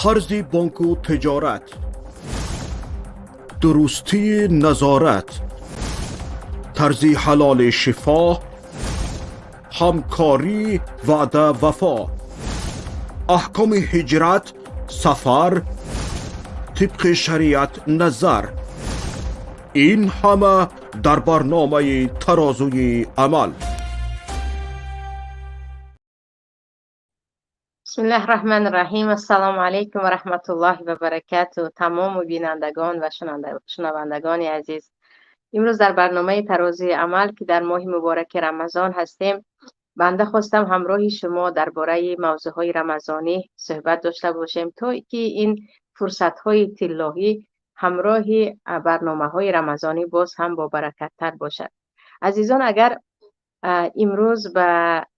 Қарзи бонку тиҷорат, дурустии назорат, тарзи ҳалоли шифо, ҳамкорӣ, ваъда, вафо, аҳкоми ҳиҷрат, сафар тибқи шариат назар, ин ҳама дар барномаи «Тарозуи амал». Бисмиллаҳи раҳмани раҳим. Ассалому алайкум ва раҳматуллоҳи ва баракату. Тамому бинандагон ва шунавандагони азиз, имрӯз дар барномаи «Тарозуи амал», ки дар моҳи мубораки Рамазон ҳастем, банда хостам ҳамроҳи шумо дар бораи мавзӯъҳои рамазонӣ суҳбат дошта бошем, то ки ин фурсатҳои тиллоҳӣ ҳамроҳи барномаҳои рамазонӣ боз ҳам бобаракаттар бошад. Азизон, агар имрӯз ба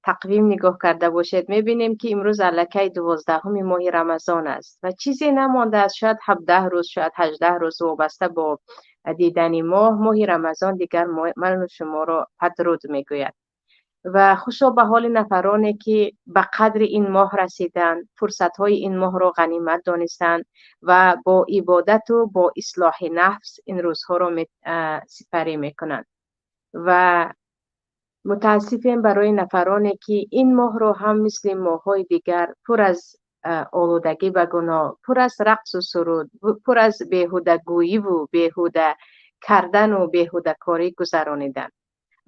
тақвим нигоҳ карда бошед, мебинем, ки имрӯз аллакай 12-уми моҳи Рамазон аст ва чизе намондааст, шояд 17 рӯз, шояд 18 рӯз, вобаста бо дидани моҳ, моҳи Рамазон дигар ману шуморо падруд мегӯяд. Ва хушо ба ҳоли нафароне, ки ба қадри ин моҳ расиданд, фурсатҳои ин моҳро ғанимат донистанд ва бо ибодату бо ислоҳи нафс ин рӯзҳоро сипарӣ мекунанд. Ва мутаассифем барои нафароне, ки ин моҳро ҳам мисли моҳҳои дигар пур аз олудагӣ ба гуноҳ, пур аз рақсу суруд, пур аз беҳудагӯиву беҳуда кардану беҳудакорӣ гузарониданд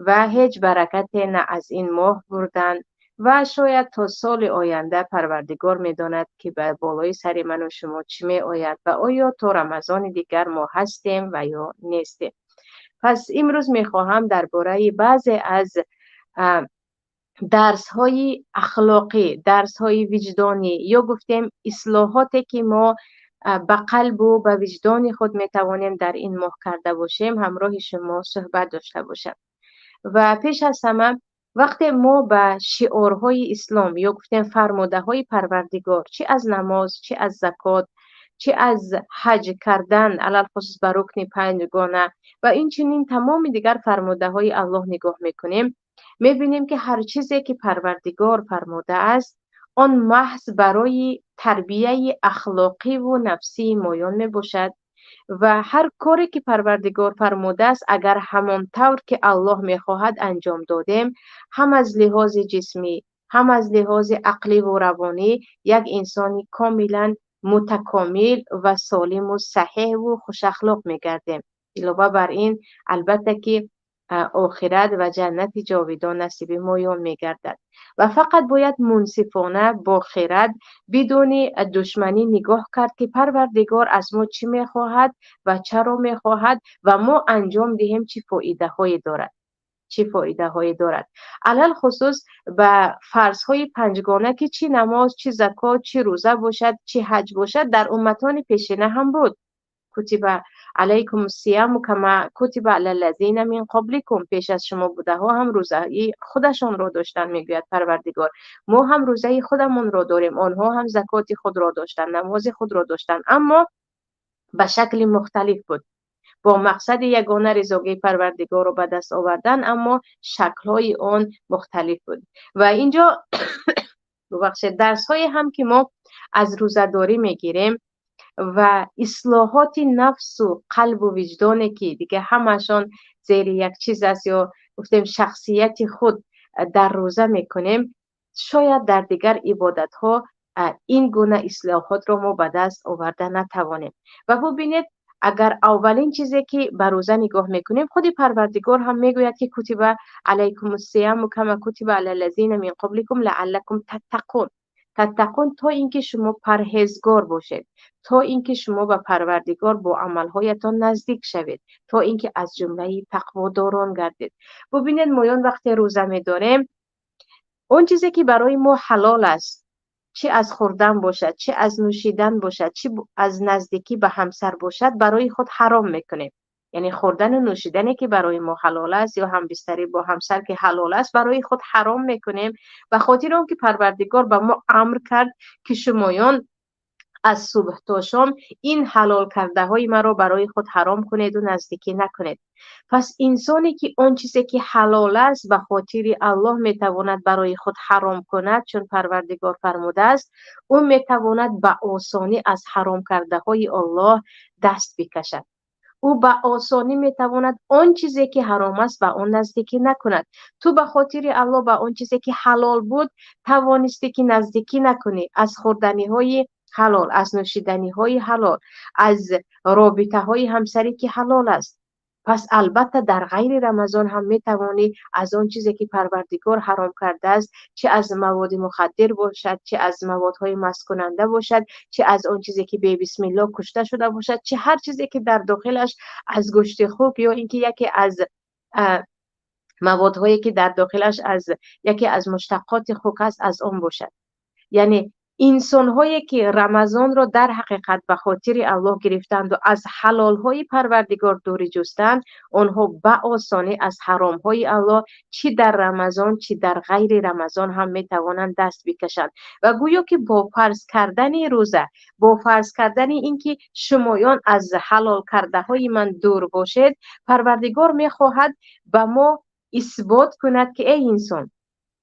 ва ҳеҷ баракате на аз ин моҳ бурданд ва шояд то соли оянда Парвардигор медонад, ки ба болои сари ману шумо чӣ меояд ва оё то Рамазони дигар мо ҳастем ва ё нестем. Пас имрӯз мехоҳам дар бораи баъзе аз дарсҳои ахлоқӣ, дарсҳои виҷдонӣ ё гуфтем ислоҳоте, ки мо ба қалбу ба виҷдони худ метавонем дар ин моҳ карда бошем, ҳамроҳи шумо суҳбат дошта бошам. Ва пеш аз ҳама, вақте мо ба шиорҳои ислом ё гуфтем фармудаҳои Парвардигор, чӣ аз намоз, чӣ аз закот, чӣ аз ҳаҷ кардан, алалхусус ба рукни панҷгона ва инчунин тамоми дигар фармудаҳои Аллоҳ нигоҳ мекунем, мебинем, ки ҳар чизе, ки Парвардигор фармудааст, он маҳз барои тарбияи ахлоқиву нафсии моён мебошад. Ва ҳар коре, ки Парвардигор фармудааст, агар ҳамон тавр, ки Аллоҳ мехоҳад, анҷом додем, ҳам аз лиҳози ҷисмӣ, ҳам аз лиҳози ақливу равонӣ як инсони комилан мутакомил ва солиму саҳеҳу хушахлоқ мегардем. Илова бар ин, албатта ки охират ва ҷаннати ҷовидон насиби моён мегардад. Ва фақат бояд мунсифона, бо хирад, бидуни душманӣ нигоҳ кард, ки Парвардигор аз мо чӣ мехоҳад ва чаро мехоҳад ва мо анҷом диҳем, чӣ фоидаҳое дорад, чӣ фоидаҳое дорад. Алалхусус ба фарзҳои панҷгона, ки чӣ намоз, чӣ закот, чӣ рӯза бошад, чӣ ҳаҷ бошад, дар умматони пешина ҳам буд. Кутиба алайкум сияму кама кутиба алаллазина мин қабликум. Пеш аз шумо будаҳо ҳам рӯзаи худашонро доштанд, мегӯяд Парвардигор. Мо ҳам рӯзаи худамонро дорем. Онҳо ҳам закоти худро доштанд, намози худро доштанд, аммо ба шакли мухталиф буд. Бо мақсади ягона ризогии Парвардигорро ба даст овардан, аммо шаклҳои он мухталиф буд. Ва инҷо, бубахшед, дарсҳое ҳам ки мо аз рӯзадорӣ мегирем ва ислоҳоти нафсу қалбу виҷдоне, ки дига ҳамашон зери як чиз аст, ё гуфтем шахсияти худ дар рӯза мекунем, шояд дар дигар ибодатҳо ин гуна ислоҳотро мо ба даст оварда натавонем. Ва бубинед, агар аввалин чизе ки ба рӯза нигоҳ мекунем, худи Парвардигор ҳам мегӯяд, ки кутиба алайкумуссияму кама кутиба алаллазина мин қабликум лааллакум таттақун. Таттақун, то инки шумо парҳезгор бошед, то инки шумо ба Парвардигор бо амалҳоятон наздик шавед, то инки аз ҷумлаи тақводорон гардед. Бубинед, моён вақте рӯза медорем, он чизе ки барои мо ҳалол аст, чӣ аз хӯрдан бошад, чӣ аз нӯшидан бошад, чӣ аз наздикӣ ба ҳамсар бошад, барои худ ҳаром мекунем. Яъне хӯрдану нӯшидане ки барои мо ҳалол аст ё ҳамбистарӣ бо ҳамсар ки ҳалол аст, барои худ ҳаром мекунем, ба хотири он ки Парвардигор ба мо амр кард, ки шумоён аз субҳ то шом ин ҳалол кардаҳои маро барои худ ҳаром кунеду наздикӣ накунед. Пас инсоне ки он чизе ки ҳалол аст, ба хотири Аллоҳ метавонад барои худ ҳаром кунад, чун Парвардигор фармудааст, ӯ метавонад ба осонӣ аз ҳаром кардаҳои Аллоҳ даст бикашад. Ӯ ба осонӣ метавонад он чизе ки ҳаром аст, ба он наздикӣ накунад. Ту ба хотири Аллоҳ ба он чизе ки ҳалол буд, тавонистӣ ки наздикӣ накунӣ, аз хӯрданиҳои ҳалол, аз нӯшиданиҳои ҳалол, аз робитаҳои ҳамсарӣ ки ҳалол аст. Пас албатта дар ғайри Рамазон ҳам метавонӣ аз он чизе ки Парвардигор ҳаром кардааст, чӣ аз маводи мухаддир бошад, чӣ аз маводҳои масткунанда бошад, чӣ аз он чизе ки бебисмилло кушта шуда бошад, чӣ ҳар чизе ки дар дохилаш аз гӯшти хук ё ин ки яке аз маводҳое ки дар дохилаш аз яке аз муштаққоти хук аст, аз он бошад. Яъне инсонҳое ки Рамазонро дар ҳақиқат ба хотири Аллоҳ гирифтанду аз ҳалолҳои Парвардигор дурӣ ҷустанд, онҳо ба осонӣ аз ҳаромҳои Аллоҳ чӣ дар Рамазон, чӣ дар ғайри Рамазон ҳам метавонанд даст бикашанд. Ва гӯё ки бо фарз кардани рӯза, бо фарз кардани ин ки шумоён аз ҳалол кардаҳои ман дур бошед, Парвардигор мехоҳад ба мо исбот кунад, ки эй инсон,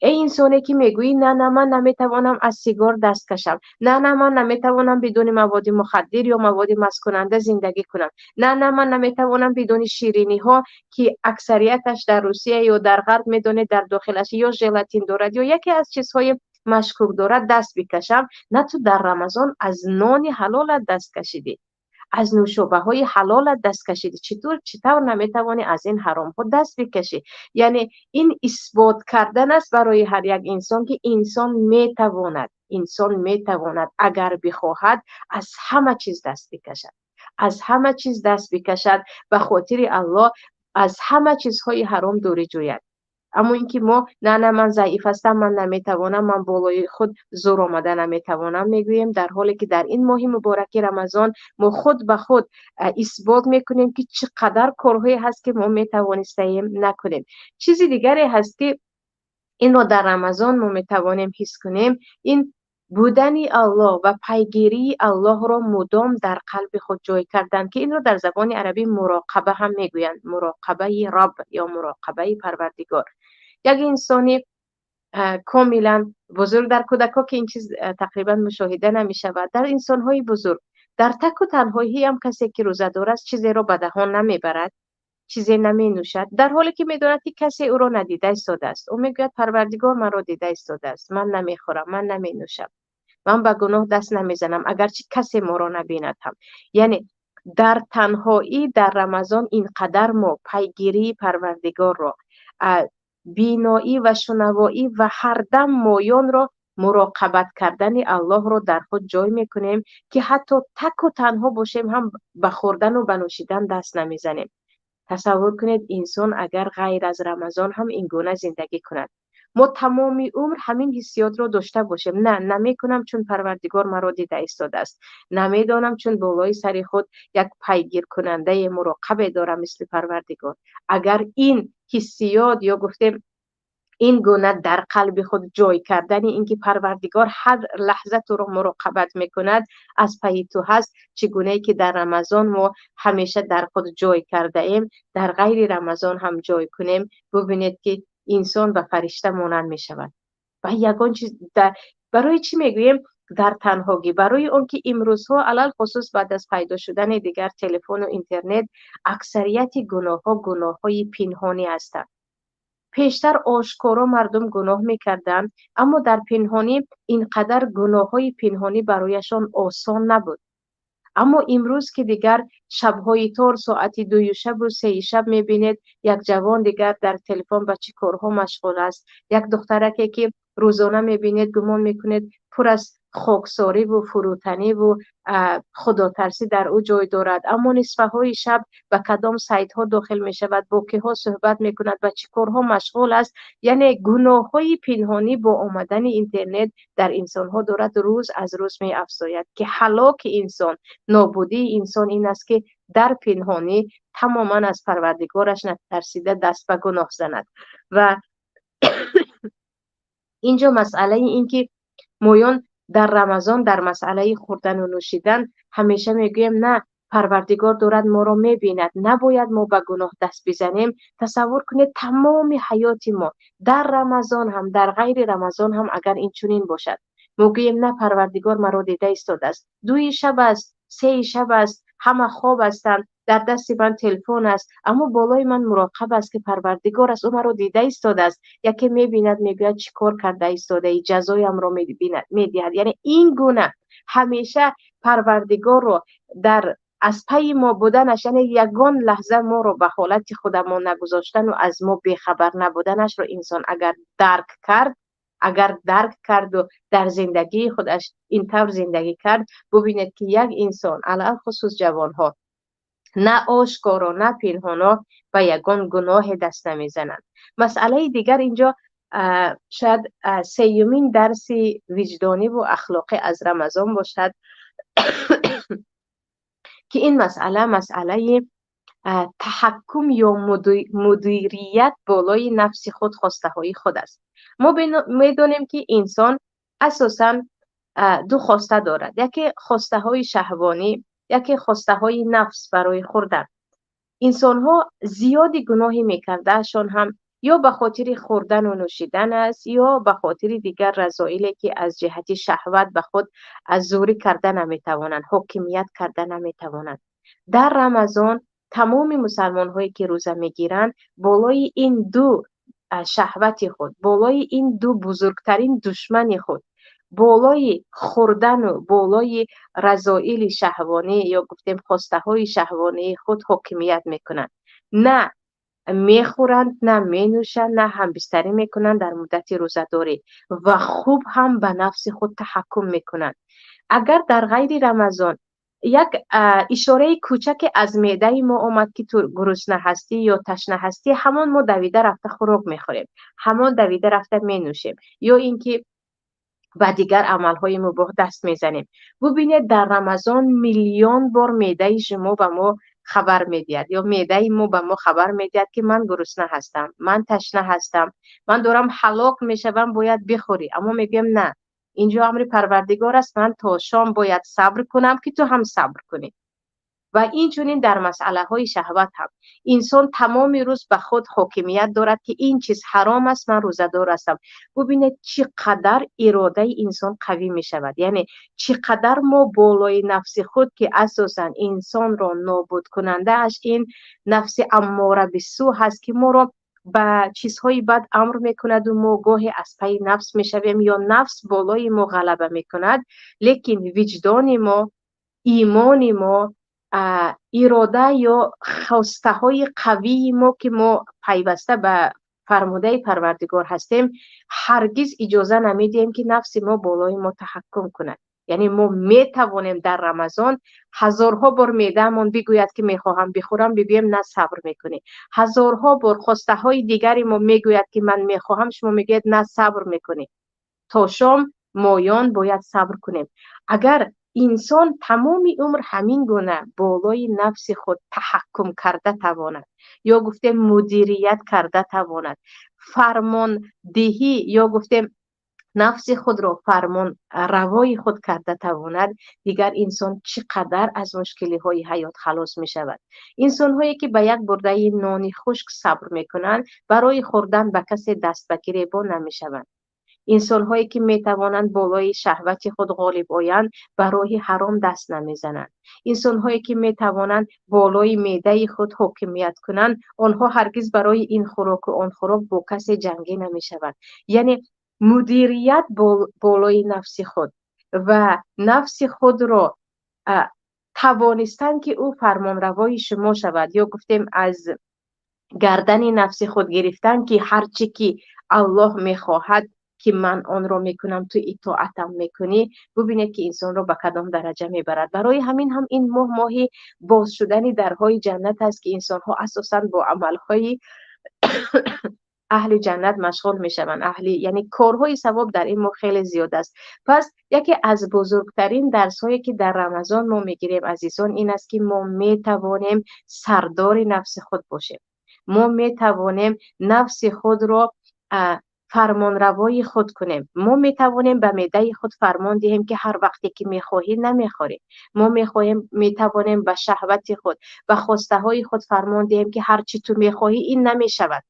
эй инсоне ки мегӯӣ: «На, на, ман наметавонам аз сигор даст кашам, на, на, ман наметавонам бидуни маводи мухаддир ё маводи масткунанда зиндагӣ кунам, на, на, ман наметавонам бидуни шириниҳо, ки аксарияташ дар Русия ё дар Ғарб, медонед, дар дохилаш ё желатин дорад, ё яке аз чизҳои машкук дорад, даст бикашам». На, ту дар Рамазон аз нони ҳалолат даст кашидӣ, аз нӯшобаҳои ҳалолат даст кашидӣ, читур, чӣ тавр наметавонӣ аз ин ҳаромҳо даст бикашӣ? Яъне ин исбот кардан аст барои ҳар як инсон, ки инсон метавонад, инсон метавонад, агар бихоҳад, аз ҳама чиз даст бикашад, аз ҳама чиз даст бикашад, ба хотири Аллоҳ аз ҳама чизҳои ҳаром дурӣ ҷӯяд. Аммо ин ки мо: «На, на, ман заиф ҳастам, ман наметавонам, ман болои худ зур омада наметавонам», мегӯем, дар ҳоле ки дар ин моҳи мубораки Рамазон мо худ ба худ исбот мекунем, ки чӣ қадар корҳое ҳаст, ки мо метавонистаем накунем. Чизи дигаре ҳаст, ки инро дар Рамазон мо метавонем ҳис кунем, ин будани Аллоҳ ва пайгирии Аллоҳро мудом дар қалби худ ҷой кардан, ки инро дар забони арабӣ муроқаба ҳам мегӯянд, муроқабаи Рабб ё муроқабаи Парвардигор. Як инсони комилан бузург, дар кӯдакҳо ки ин чиз тақрибан мушоҳида намешавад, дар инсонҳои бузург, дар таку танҳоӣ ҳам касе ки рӯзадор аст, чизеро ба даҳон намебарад, чизе наменӯшад, дар ҳоле ки медонад, ки касе ӯро надида истодааст. Ӯ мегӯяд: «Парвардигор маро дида истодааст, ман намехӯрам, ман наменӯшам, ман ба гуноҳ даст намезанам, агарчи касе моро набинад ҳам». Яъне дар танҳоӣ дар Рамазон ин қадар мо пайгирии Парвардигорро, биноӣ ва шунавоӣ ва ҳардам моёнро муроқабат кардани Аллоҳро дар худ ҷой мекунем, ки ҳатто таку танҳо бошем ҳам ба хӯрдану ба нӯшидан даст намезанем. Тасаввур кунед, инсон агар ғайр аз Рамазон ҳам ин гуна зиндагӣ кунад, мо тамоми умр ҳамин ҳиссиётро дошта бошем: «На, намекунам, чун Парвардигор маро дида истодааст, намедонам, чун болои сари худ як пайгиркунандаи муроқабе дорам мисли Парвардигор». Агар ин ҳиссиёт ё гуфтем Ин гуна дар қалби худ ҷой кардани инки Парвардигор ҳар лаҳза туро муроқабат мекунад, аз пайи ту ҳаст, чӣ гунае ки дар Рамазон мо ҳамеша дар худ ҷой кардаем, дар ғайри Рамазон ҳам ҷой кунем. Бубинед, ки инсон ба фаришта монанд мешавад ва ягон чиз. Барои чӣ мегӯем дар танҳогӣ? Барои он ки имрӯзҳо, алалхусус баъд аз пайдо шудани дигар телефону интернет, аксарияти гуноҳҳо гуноҳҳои пинҳонӣ ҳастанд. Пештар ошкоро мардум гуноҳ мекарданд, аммо дар пинҳонӣ ин қадар гуноҳҳои пинҳонӣ барояшон осон набуд. Аммо имрӯз ки дигар шабҳои тор, соати 2-юи шабу 3-и шаб мебинед, як ҷавон дигар дар телефон ба чӣ корҳо машғул аст, як духтараке ки рӯзона мебинед, гумон мекунед, пур аз хоксориву фурӯтаниву худотарсӣ дар ӯ ҷой дорад, аммо нисфаҳои шаб ба кадом сайтҳо дохил мешавад, бо киҳо суҳбат мекунад, ба чӣ корҳо машғул аст. Яъне гуноҳҳои пинҳонӣ бо омадани интернет дар инсонҳо дорад рӯз аз рӯз меафзояд, ки ҳалоки инсон, нобудии инсон ин аст, ки дар пинҳонӣ тамоман аз Парвардигораш натарсида даст ба гуноҳ занад. Ва инҷо масъалаи ин ки моён дар Рамазон дар масъалаи хӯрдану нӯшидан ҳамеша мегӯем: на, Парвардигор дорад моро мебинад, набояд мо ба гуноҳ даст бизанем. Тасаввур кунед, тамоми ҳаёти мо дар Рамазон ҳам, дар ғайри Рамазон ҳам агар инчунин бошад, мо гӯем: на, Парвардигор маро дида истодааст, 2-и шаб аст, 3-и шаб аст, ҳама хоб ҳастанд, дар дасти ман телефон аст, аммо болои ман муроқаб аст, ки Парвардигор аст, ӯ маро дида истодааст, яке мебинад, мегӯяд: чӣ кор карда истодаӣ, ҷазоямро медиҳад. Яъне ин гуна ҳамеша Парвардигорро дар аз пайи мо буданаш, яъне ягон лаҳза моро ба ҳолати худамон нагузоштану аз мо бехабар набуданашро инсон агар дарк кард, агар дарк карду дар зиндагии худаш ин тавр зиндагӣ кард, бубинед, ки як инсон, алалхусус ҷавонҳо, на ошкоро, на пинҳоно ба ягон гуноҳе даст намезананд. Масъалаи дигар инҷо шояд сеюмин дарси виҷдониву ахлоқӣ аз Рамазон бошад, ки ин масъала масъалаи таҳаккум ё мудирият болои нафси худ, хостаҳои худ аст. Мо медонем, ки инсон асосан ду хоста дорад: яке хостаҳои шаҳвонӣ, яке хостаҳои нафс барои хӯрдан. Инсонҳо зиёди гуноҳе мекардаашон ҳам ё ба хотири хӯрдану нӯшидан аст, ё ба хотири дигар разоиле, ки аз ҷиҳати шаҳват ба худ аз зӯрӣ карда наметавонанд, ҳокимият карда наметавонанд. Дар Рамазон тамоми мусалмонҳое ки рӯза мегиранд, болои ин ду шаҳвати худ, болои ин ду бузургтарин душмани худ, болои хӯрдану болои разоили шаҳвонӣ ё гуфтем хостаҳои шаҳвонии худ ҳокимият мекунанд. На мехӯранд, на менӯшанд, на ҳамбистарӣ мекунанд дар муддати рӯзадорӣ ва хуб ҳам ба нафси худ таҳаккум мекунанд. Агар дар ғайри Рамазон як ишораи кӯчаке аз меъдаи мо омад, ки ту гурусна ҳастӣ ё ташна ҳастӣ, ҳамон мо давида рафта хӯрок мехӯрем, ҳамон давида рафта менӯшем ё ин ки ба дигар амалҳои мубоҳ даст мезанем. Бубинед, дар Рамазон миллион бор меъдаи шумо ба мо хабар медиҳад ё меъдаи мо ба мо хабар медиҳад, ки ман гурусна ҳастам, ман ташна ҳастам, ман дорам ҳалок мешавам, бояд бихӯрӣ. Аммо мегӯям: на, инҷо амри Парвардигор аст, ман то шом бояд сабр кунам, ки ту ҳам сабр кунӣ. Ва инчунин дар масъалаҳои шаҳват ҳам инсон тамоми рӯз ба худ ҳокимият дорад, ки ин чиз ҳаром аст, ман рӯзадор ҳастам. Бубинед, чӣ қадар иродаи инсон қавӣ мешавад, яъне чӣ қадар мо болои нафси худ, ки асосан инсонро нобудкунандааш ин нафси аммора бисӯ ҳаст, ки моро ба чизҳои бад амр мекунаду мо гоҳе аз пайи нафс мешавем ё нафс болои мо ғалаба мекунад, лекин виҷдони мо, имони мо, ирода ё хостаҳои қавии мо, ки мо пайваста ба фармудаи Парвардигор ҳастем, ҳаргиз иҷоза намедиҳем, ки нафси мо болои мо таҳаккум кунад. Яъне мо метавонем дар Рамазон ҳазорҳо бор меъдаамон бигӯяд, ки мехоҳам бихӯрам, бигӯем: на, сабр мекунӣ. Ҳазорҳо бор хостаҳои дигари мо мегӯяд, ки ман мехоҳам, шумо мегӯяд: на, сабр мекунӣ, то шом моён бояд сабр кунем. Агар Инсон тамоми умр ҳамин гуна болои нафси худ таҳаккум карда тавонад, ё гуфтем мудирият карда тавонад, фармондиҳӣ, ё гуфтем нафси худро фармон равои худ карда тавонад, дигар инсон чӣ қадар аз мушкилиҳои ҳаёт халос мешавад. Инсонҳое ки ба як бурдаи нони хушк сабр мекунанд, барои хӯрдан ба касе даст ба гиребон намешаванд. Инсонҳое ки метавонанд болои шаҳвати худ ғолиб оянд, ба роҳи ҳаром даст намезананд. Инсонҳое ки метавонанд болои меъдаи худ ҳокимият кунанд, онҳо ҳаргиз барои ин хӯроку он хӯрок бо касе ҷангӣ намешаванд. Яъне мудирият болои нафси худ ва нафси худро тавонистан ки ӯ фармонравои шумо шавад, ё гуфтем аз гардани нафси худ гирифтан ки ҳар чӣ ки Аллоҳ мехоҳад ки ман онро мекунам, ту итоатам мекунӣ. Бубинед ки инсонро ба кадом дараҷа мебарад. Барои ҳамин ҳам ин моҳ моҳи боз шудани дарҳои ҷаннат аст, ки инсонҳо асосан бо амалҳои аҳли ҷаннат машғул мешаванд. Аҳли, яъне корҳои савоб дар ин моҳ хеле зиёд аст. Пас яке аз бузургтарин дарсҳое ки дар Рамазон мо мегирем, азизон, ин аст ки мо метавонем сардори нафси худ бошем. Мо метавонем нафси худро фармонравои худ кунем. Мо метавонем ба меъдаи худ фармон диҳем ки ҳар вақте ки мехоҳӣ намехӯрӣ. Мо мехоҳем, метавонем ба шаҳвати худ, ба хостаҳои худ фармон диҳем ки ҳар чӣ ту мехоҳӣ ин намешавад.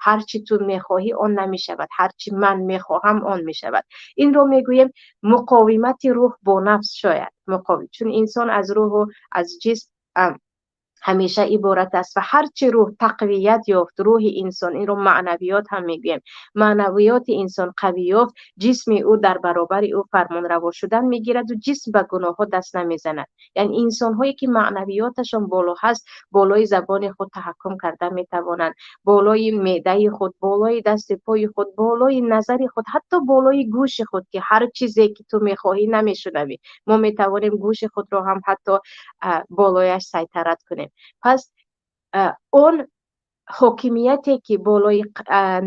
Ҳар чӣ ту мехоҳӣ он намешавад, ҳар чӣ ман мехоҳам он мешавад. Инро мегӯем муқовимати рӯҳ бо нафс. Шояд муқовим, чун инсон аз рӯҳу аз ҷисм ҳамеша иборат аст ва ҳарчи рӯҳ тақвият ёфт, рӯҳи инсон, инро маънавиёт ҳам мегӯем, маънавиёти инсон қавӣ ёфт, ҷисми ӯ дар баробари ӯ фармонраво шудан мегираду ҷисм ба гуноҳҳо даст намезанад. Яъне инсонҳое ки маънавиёташон боло ҳаст, болои забони худ таҳаккум карда метавонанд, болои меъдаи худ, болои дасти пои худ, болои назари худ, ҳатто болои гӯши худ, ки ҳар чизе ки ту мехоҳӣ намешунавӣ. Мо метавонем гӯши худро ҳам ҳатто болояш сайтарат кунем. Пас он ҳокимияте ки болои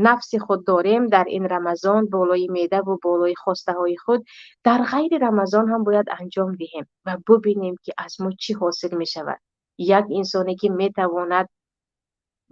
нафси худ дорем дар ин Рамазон, болои меъдаву болои хостаҳои худ, дар ғайри Рамазон ҳам бояд анҷом диҳем ва бубинем ки аз мо чӣ ҳосил мешавад. Як инсоне ки метавонад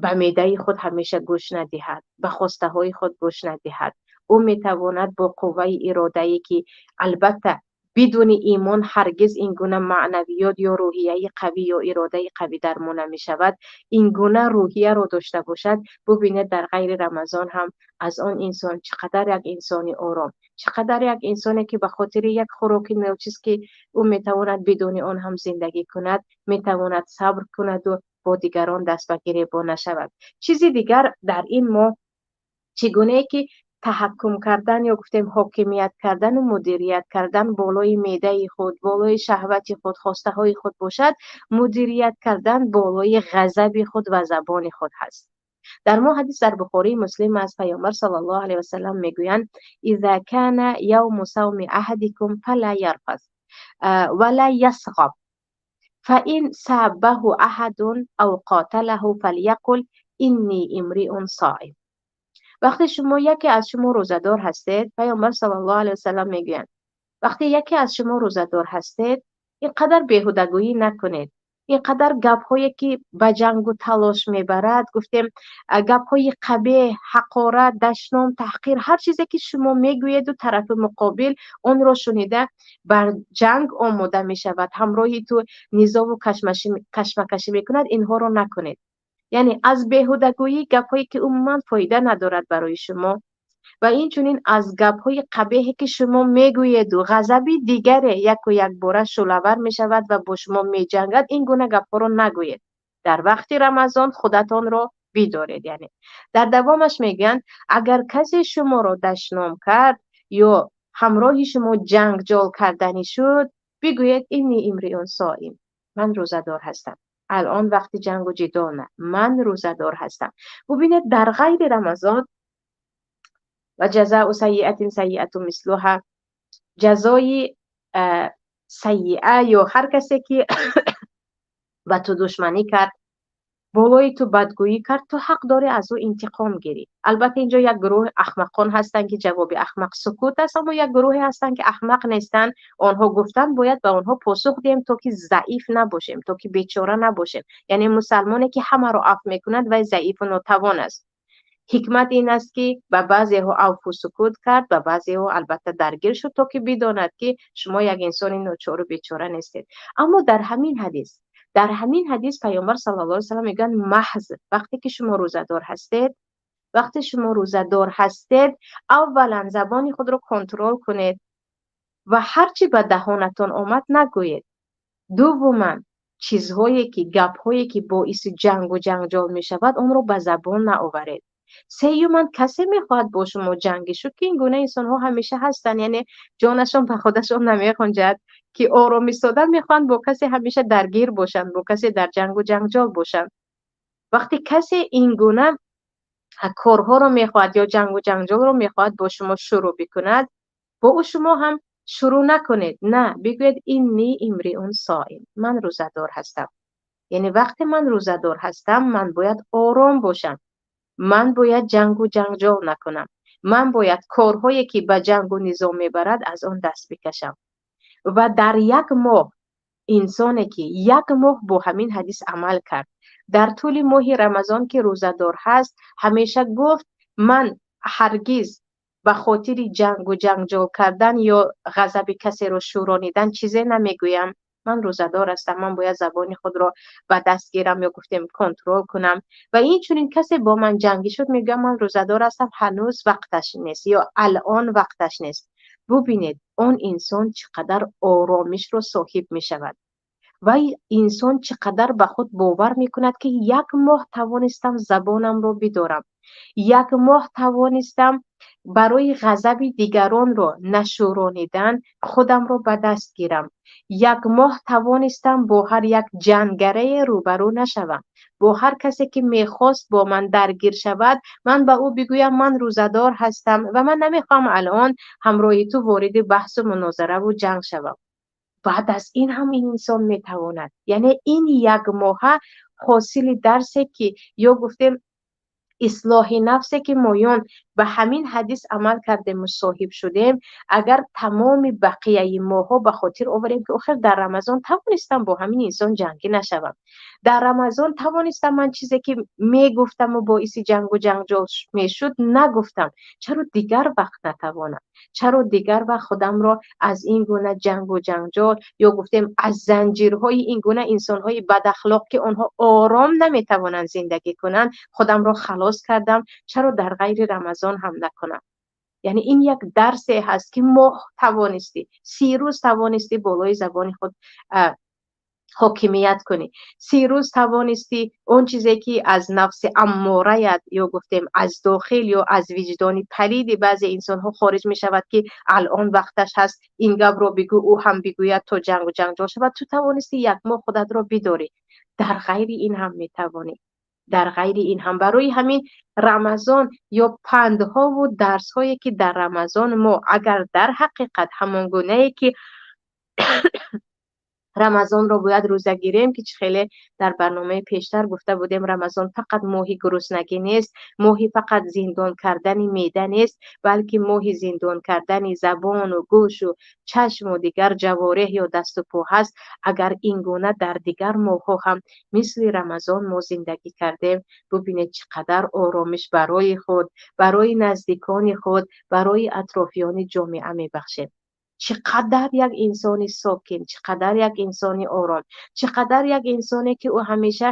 ба меъдаи худ ҳамеша гӯш надиҳад, ба хостаҳои худ гӯш надиҳад, ӯ метавонад бо қувваи иродае ки албатта бидуни имон ҳаргиз ин гуна маънавиёт ё рӯҳияи қавӣ ё иродаи қавӣ дар мо намешавад, ин гуна рӯҳияро дошта бошад, бубинед дар ғайри Рамазон ҳам аз он инсон чӣ қадар як инсони ором, чӣ қадар як инсоне ки ба хотири як хӯроки ночиз ки ӯ метавонад бидуни он ҳам зиндагӣ кунад, метавонад сабр кунаду бо дигарон даст ба гиребон нашавад. Чизи дигар дар ин моҳ, чӣ гунае ки таҳаккум кардан ё гуфтем ҳокимият кардану мудирият кардан болои меъдаи худ, болои шаҳвати худ, хостаҳои худ бошад, мудирият кардан болои ғазаби худ ва забони худ ҳаст. Дар мо ҳадис дар Бухории Муслим аз Паёмбар саллаллоҳу алайҳи васаллам мегӯянд: «إذا كان يوم صوم أحدكم فلا يرفث ولا يصخب، فإن سابه أحد أو قاتله فليقل إني امرئ صائم». Вақте шумо яке аз шумо рӯзадор ҳастед, Паёмбар саллаллоҳу алайҳи васаллам мегӯянд, вақте яке аз шумо рӯзадор ҳастед, ин қадар беҳудагӯӣ накунед, ин қадар гапҳое ки ба ҷангу талош мебарад, гуфтем гапҳои қабеҳ, ҳақорат, дашном, таҳқир, ҳар чизе ки шумо мегӯеду тарафи муқобил онро шунида бар ҷанг омода мешавад, ҳамроҳи ту низову кашмакашӣ мекунад, инҳоро накунед. Яъне аз беҳудагӯӣ, гапҳое ки умуман фоида надорад барои шумо, ва инчунин аз гапҳои қабеҳе ки шумо мегӯеду ғазаби дигаре яку якбора шӯълавар мешавад ва бо шумо меҷангад, ин гуна гапҳоро нагӯед. Дар вақти Рамазон худатонро бидоред. Яъне дар давомаш мегӯянд, агар касе шуморо дашном кард ё ҳамроҳи шумо ҷангҷол карданӣ шуд, бигӯед: «إني امرئ صائم», ман рӯзадор ҳастам, алон вақти ҷангу ҷидол на, ман рӯзадор ҳастам. Бубинед, дар ғайри Рамазон وجزاء سيئة سيئة مثلها, ҷазои сайиа ё ҳар касе ки ба ту душманӣ кард, Болои ту бадгӯӣ кард, ту ҳақ дорӣ аз ӯ интиқом гирӣ. Албатта, инҷо як гурӯҳ ахмақон ҳастанд, ки ҷавоби ахмақ сукут аст, аммо як гурӯҳе ҳастанд, ки ахмақ нестанд. Онҳо гуфтанд, бояд ба онҳо посух диҳем, то ки заиф набошем, то ки бечора набошем. Яъне мусалмоне, ки ҳамаро афв мекунад, вай заифу нотавон аст. Ҳикмат ин аст, ки ба баъзеҳо афву сукут кард, ба баъзеҳо албатта даргир шуд, то ки бидонад, ки шумо як инсони ночору бечора нестед. Аммо дар ҳамин ҳадис Паёмбар саллаллоҳу алайҳи васаллам мегӯянд: маҳз вақте ки шумо рӯзадор ҳастед, вақте шумо рӯзадор ҳастед, аввалан забони худро контрол кунед ва ҳар чӣ ба даҳонатон омад, нагӯед. Дуввуман, чизҳое ки, гапҳое ки боиси ҷангу ҷанҷол мешавад, онро ба забон наоваред. Сеюман, касе мехоҳад бо шумо ҷангӣ шуд, ки ин гуна инсонҳо ҳамеша ҳастанд, яъне ҷонашон ба худашон намехонҷад, ки ором истодан мехоҳанд, бо касе ҳамеша даргир бошанд, бо касе дар ҷангу ҷанҷол бошанд. Вақте касе ин гуна корҳоро мехоҳад ё ҷангу ҷанҷолро мехоҳад бо шумо шурӯъ бикунад, бо ӯ шумо ҳам шурӯъ накунед. На, бигӯед: «إني امرئ صائم», ман рӯзадор ҳастам. Яъне вақте ман рӯзадор ҳастам, ман бояд ором бошам, ман бояд ҷангу ҷанҷол накунам, ман бояд корҳое ки ба ҷангу низом мебарад, аз он даст бикашам. Ва дар як моҳ, инсоне ки як моҳ бо ҳамин ҳадис амал кард, дар тӯли моҳи Рамазон ки рӯзадор ҳаст, ҳамеша гуфт: «Ман ҳаргиз ба хотири ҷангу ҷанҷол кардан ё ғазаби касеро шӯронидан чизе намегӯям. Ман рӯзадор ҳастам, ман бояд забони худро ба даст гирам ё гуфтем контрол кунам. Ва инчунин касе бо ман ҷангӣ шуд, мегӯям: ман рӯзадор ҳастам, ҳанӯз вақташ нест ё алон вақташ нест». Бубинед, он инсон чӣ қадар оромишро соҳиб мешавад ва инсон чӣ қадар ба худ бовар мекунад, ки як моҳ тавонистам забонамро бидорам, як моҳ тавонистам барои ғазаби дигаронро нашӯронидан худамро ба даст гирам, як моҳ тавонистам бо ҳар як ҷангарае рӯбарӯ нашавам, бо ҳар касе ки мехост бо ман даргир шавад, ман ба ӯ бигӯям: ман рӯзадор ҳастам ва ман намехоҳам алон ҳамроҳи ту вориди баҳсу мунозараву ҷанг шавам. Баъд аз ин ҳам ин инсон метавонад. Яъне ин як моҳа ҳосили дарсе ки ё гуфтем ислоҳи нафсе ки моён ба ҳамин ҳадис амал кардему соҳиб шудем, агар тамоми бақияи моҳҳо ба хотир оварем, ки охир дар Рамазон тавонистам бо ҳамин инсон ҷангӣ нашавам, дар Рамазон тавонистам ман чизе ки мегуфтаму боиси ҷангу ҷанҷол мешуд, нагуфтам, чаро дигар вақт натавонам? Чаро дигар вақт худамро аз ин гуна ҷангу ҷанҷол ё гуфтем аз занҷирҳои ин гуна инсонҳои бадахлоқ, ки онҳо ором наметавонанд зиндагӣ кунанд, худамро халос кардам, чаро дар ғайри Рамазон ҳам накунам? Яъне ин як дарсе ҳаст, ки моҳ тавонистӣ, 30 рӯз тавонистӣ болои забони худ ҳокимият кунӣ, 30 рӯз тавонистӣ он чизе ки аз нафси аммораят ё гуфтем аз дохил ё аз виҷдони палиди баъзе инсонҳо хориҷ мешавад, ки алон вақташ ҳаст, ин гапро бигӯ, ӯ ҳам бигӯяд, то ҷангу ҷанҷол шавад, ту тавонистӣ як моҳ худатро бидорӣ, дар ғайри ин ҳам метавонӣ, дар ғайри ин ҳам. Барои ҳамин Рамазон ё пандҳову дарсҳое ки дар Рамазон мо агар дар ҳақиқат ҳамон гунае ки Рамазонро бояд рӯза гирем, ки чӣ хеле дар барномаи пештар гуфта будем, Рамазон фақат моҳи гуруснагӣ нест, моҳи фақат зиндон кардани меъда нест, балки моҳи зиндон кардани забону гӯшу чашму дигар ҷавореҳ ё дасту по ҳаст. Агар ин гуна дар дигар моҳҳо ҳам мисли Рамазон мо зиндагӣ кардем, бубинед, чӣ қадар оромиш барои худ, барои наздикони худ, барои атрофиёни ҷомеа мебахшем. Чӣ қадар як инсони сокин, чӣ қадар як инсони ором, чӣ қадар як инсоне ки ӯ ҳамеша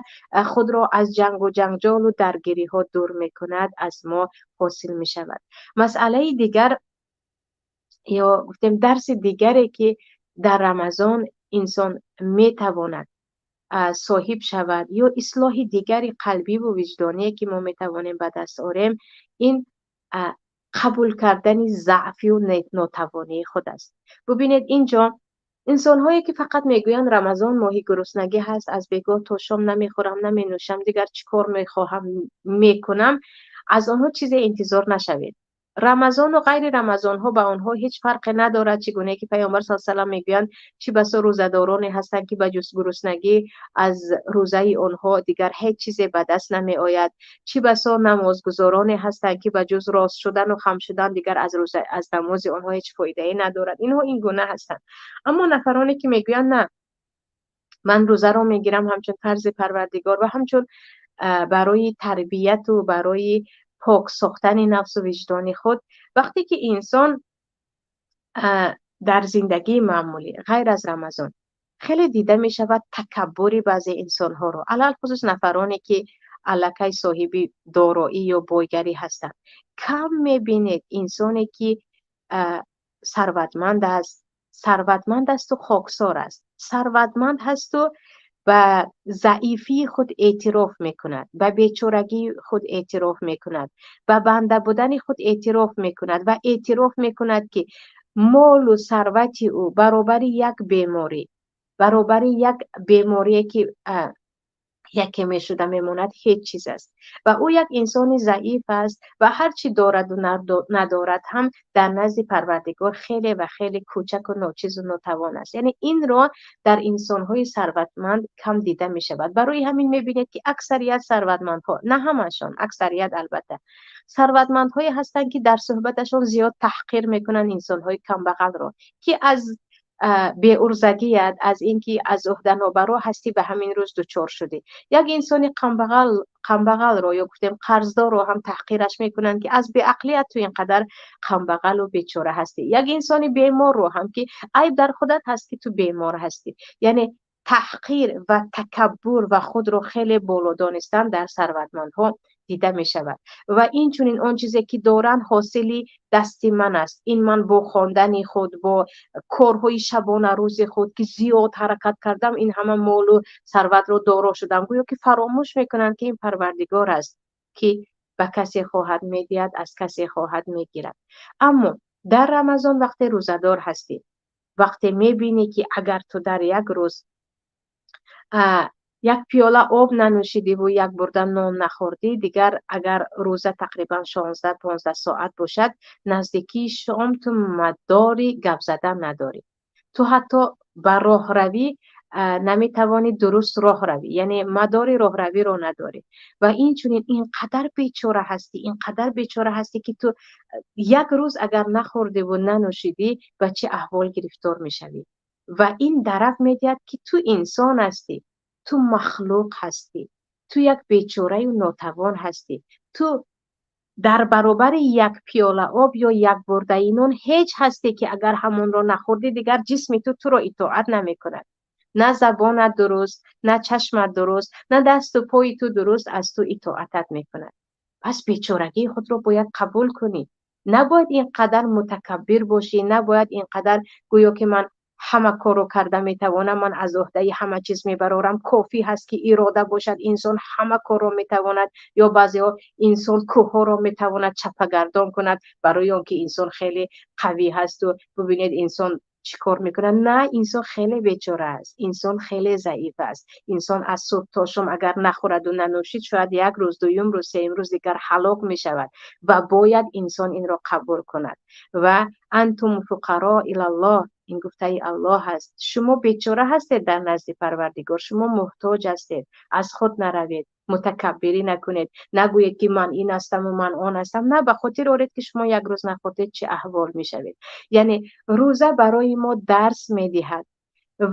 худро аз ҷангу ҷанҷолу даргириҳо дур мекунад, аз мо ҳосил мешавад. Масъалаи дигар ё гуфтем дарси дигаре ки дар Рамазон инсон метавонад соҳиб шавад ё ислоҳи дигари қалбиву виҷдоние ки мо метавонем ба даст орем, ин қабул кардани заъфию нотавонии худ аст. Бубинед, инҷо инсонҳое ки фақат мегӯянд: «Рамазон моҳи гуруснагӣ ҳаст, аз бегоҳ то шом намехӯрам, наменӯшам, дигар чӣ кор мехоҳам, мекунам», аз онҳо чизе интизор нашавед. Рамазон ва ғайри рамазонҳо ба онҳо ҳеҷ фарқе надорад. Чӣ гуна ки Паёмбар саллаллоҳу алайҳи васаллам мегӯянд, чӣ басо рӯзадороне ҳастанд, ки ба ҷуз гуруснагӣ аз рӯзаи онҳо дигар ҳеҷ чизе ба даст намеояд. Чӣ басо намозгузороне ҳастанд, ки ба ҷуз рост шудан ва хам шудан дигар аз рӯза, аз намози онҳо ҳеҷ фоидае надорад. Инҳо ин гуна ҳастанд. Аммо нафароне ки мегӯянд на, ман рӯзаро мегирам ҳамчун фарзи Парвардигор ва ҳамчун барои тарбият ва барои пок сохтани нафс ва виҷдони худ. Вақте ки инсон дар зиндагии маъмулӣ ғайр аз Рамазон хеле дида мешавад такаббури баъзе инсонҳоро, алалхусус нафароне ки аллакай соҳиби дороӣ ё бойгарӣ ҳастанд. Кам мебинед инсоне ки сарватманд аст, сарватманд асту хоксор аст, сарватманд ҳасту ба заифии худ эътироф мекунад, ба бечорагии худ эътироф мекунад, ба банда будани худ эътироф мекунад ва эътироф мекунад, ки молу сарвати ӯ баробари як беморӣ, баробари як беморие ки яке мешуда мемонад, ҳеҷ чиз аст. Ва ӯ як инсони заиф аст ва ҳар чӣ дораду надорад ҳам дар назди Парвардигор хеле ва хеле кӯчаку ночизу нотавон аст. Яъне инро дар инсонҳои сарватманд кам дида мешавад. Барои ҳамин мебинед, ки аксарият сарватмандҳо, на ҳамашон, аксарият албатта, сарватмандҳое ҳастанд, ки дар суҳбаташон зиёд таҳқир мекунанд инсонҳои камбағалро, ки аз беурзагият, аз ин ки аз уҳданобаро ҳастӣ ба ҳамин рӯз дучор шудӣ. Як инсони камбағалро ё гуфтем қарздорро ҳам таҳқираш мекунанд, ки аз беақлият ту ин қадар камбағалу бечора ҳастӣ. Як инсони беморро ҳам, ки айб дар худат ҳаст, ки ту бемор ҳастӣ. Яъне таҳқир ва такаббур ва худро хеле боло донистан дар сарватмандҳо дида мешавад. Ва инчунин он чизе ки доранд ҳосили дасти ман аст. Ин ман бо хондани худ, бо корҳои шабонарӯзи худ, ки зиёд ҳаракат кардам, ин ҳама молу сарватро доро шудам. Гӯё ки фаромӯш мекунанд, ки ин Парвардигор аст, ки ба касе хоҳад медиҳад, аз касе хоҳад мегирад. Аммо дар Рамазон вақте рӯзадор ҳастӣ, вақте мебинӣ, ки агар ту дар як рӯз як пиёла об нанӯшидиву як бурда нон нахӯрдӣ, дигар агар рӯза тақрибан 16-15 соат бошад, наздикии шом ту мадори гап задан надорӣ. Ту ҳатто ба роҳравӣ наметавонӣ дуруст роҳ равӣ, яъне мадори роҳравиро надорӣ. Ва инчунин ин қадар бечора ҳастӣ, ин қадар бечора ҳастӣ, ки ту як рӯз агар нахӯрдиву нанӯшидӣ, ба чӣ аҳвол гирифтор мешавӣ. Ва ин дарак медиҳад, ки ту инсон ҳастӣ, ту махлуқ ҳастӣ, ту як бечораю нотавон ҳастӣ. Ту дар баробари як пиёла об ё як бурдаи нон ҳеҷ ҳастӣ, ки агар ҳамонро нахӯрдӣ, дигар ҷисми ту туро итоат намекунад. На забонат дуруст, на чашмат дуруст, на дасту пои ту дуруст аз ту итоатат мекунад. Пас бечорагии худро бояд қабул кунӣ. Набояд ин қадар мутакаббир бошӣ, набояд ин қадар гӯё ки ман ҳама корро карда метавонам, ман аз уҳдаи ҳама чиз мебарорам, кофӣ ҳаст ки ирода бошад, инсон ҳама корро метавонад. Ё баъзеҳо инсон кӯҳҳоро метавонад чапагардон кунад, барои он ки инсон хеле қавӣ ҳасту бубинед инсон чӣ кор мекунад. На, инсон хеле бечора аст, инсон хеле заиф аст. Инсон аз субҳ то шом агар нахӯраду нанӯшид, шояд як рӯз, дуюм рӯз, сеюм рӯз дигар ҳалок мешавад. Ва бояд инсон инро қабул кунад. Ва антум фуқаро илаллоҳ, ин гуфтаи Аллоҳ аст. Шумо бечора ҳастед дар назди Парвардигор, шумо муҳтоҷ ҳастед. Аз худ наравед, мутакаббирӣ накунед, нагӯед ки ман ин ҳастаму ман он ҳастам. На, ба хотир оред, ки шумо як рӯз нахӯрдед, чӣ аҳвол мешавед. Яъне рӯза барои мо дарс медиҳад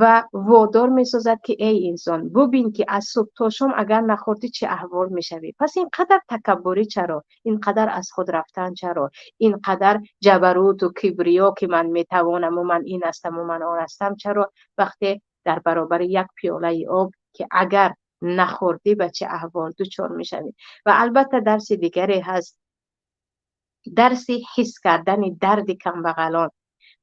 ва водор месозад, ки эй инсон, бубин, ки аз субҳ то шом агар нахӯрдӣ, чӣ аҳвол мешавӣ. Пас ин қадар такаббурӣ чаро, ин қадар аз худ рафтан чаро, ин қадар ҷабаруту кибриё, ки ман метавонаму ман ин ҳастаму ман он ҳастам чаро, вақте дар баробари як пиёлаи об, ки агар нахӯрдӣ, ба чӣ аҳвол дучор мешавӣ. Ва албатта дарси дигаре ҳаст, дарси ҳис кардани дарди камбағалон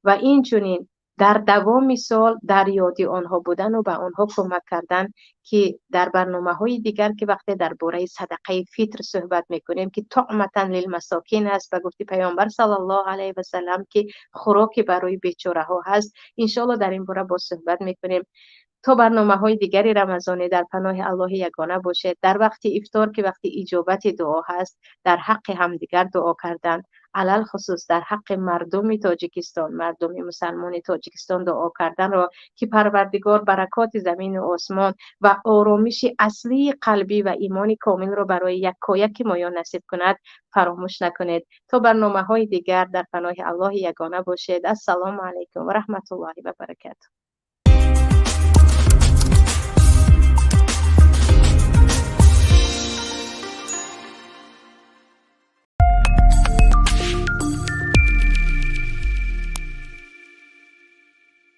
ва инчунин дар давоми сол дар ёди онҳо будану ба онҳо кӯмак кардан, ки дар барномаҳои дигар, ки вақте дар бораи садақаи фитр суҳбат мекунем, ки туъматан лилмасокин аст, ба гуфти Паёмбар саллаллоҳу алайҳи васаллам, ки хӯроке барои бечораҳо ҳаст, иншоалло дар ин бора боз суҳбат мекунем. То барномаҳои дигари рамазонӣ дар паноҳи Аллоҳи ягона бошед. Дар вақти ифтор, ки вақти иҷобати дуо ҳаст, дар ҳаққи ҳамдигар дуо кардан, Алалхусус дар ҳаққи мардуми Тоҷикистон, мардуми мусалмони Тоҷикистон дуо карданро, ки Парвардигор баракоти замину осмон ва оромиши аслии қалбӣ ва имони комилро барои якояки моён насиб кунад, фаромӯш накунед. То барномаҳои дигар дар паноҳи Аллоҳи ягона бошед. Ассалому алайкум ва раҳматуллоҳи ва баракатуҳ.